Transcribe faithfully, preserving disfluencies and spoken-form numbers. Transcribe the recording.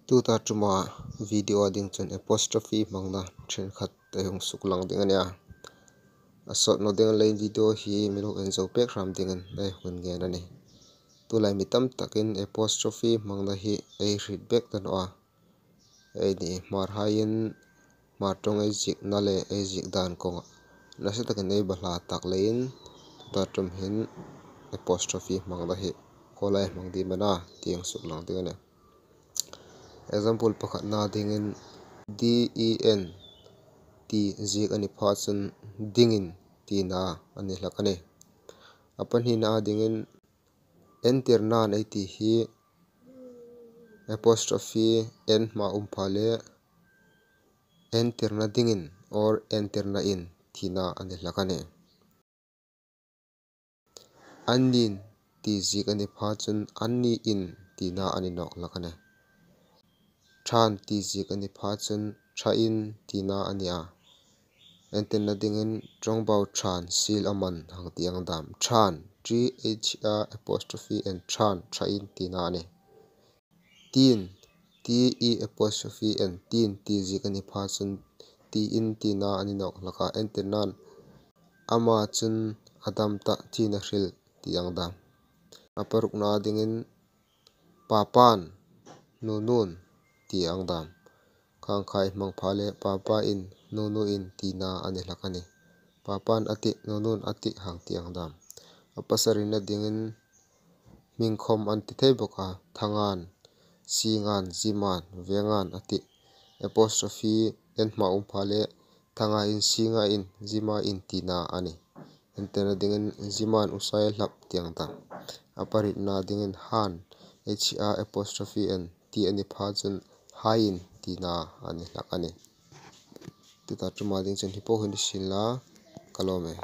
Tuta ṭuma video a ding chun apostrophe hmangna ṭhenkhat ei hung suklang ding a nia. A sawt naw ding leiin video hi mi lo en zo pek hram dingin ei hung ngen a nih. Tulai mi tam takin apostrophe hmangna hi ei hriet bek ta naw a. Eini Hmarhaiin Hmar ṭawng ei ziekna le ei ziek dan kawngah nasa takin ei bawlhla tak leiin tuta ṭum hin apostrophe hmangna hi khawlai hmang ding am a na ti ei hung suklang ding a nih. Example pakhatna dingin D E N ti ziek a ni pha chun dingin tina a ni hlak a nih. A pahnina dingin entirnan ei ti hi apostrophe N hma um pha le entirna dingin or entirnain tina a ni hlak a nih. Annin ti ziek a ni pha chun anniin tina a ni nawk hlak a nih. Ṭhan ti ziek a ni pha chun ṭhain tina a ni a. Entirna dingin ṭawngbau ṭhan sil a man hang ti ang dam. Ṭhan, T H A apostrophe N, ṭhan, ṭhain tina a nih. Tin, T E apostrophe N, tin ti ziek a ni pha chun tiin tina a ni nawk hlak a, entirnan ama chun a dam ta, tina hril ti ang dam. A parukna dingin papan nunun ti ang dam. Khang kha ei hmang pha le papain nunuin tina a ni hlak a nih. Papan a tih, nunun a tih hang ti ang dam. A pasarina dingin hming khawm an ti thei bawk a, Thangan, Singan, Ziman, Vengan a tih. Apostrophe N hma um pha le Thangain, Singain, Zimain tina a nih. Entirna dingin Ziman usai hlap ti ang dam. A parietna dingin han, H A apostrophe N ti a ni pha chun hain tina a ni hlak a nih. Tuta ṭuma ding chun hi po hin sin la ka lawm e.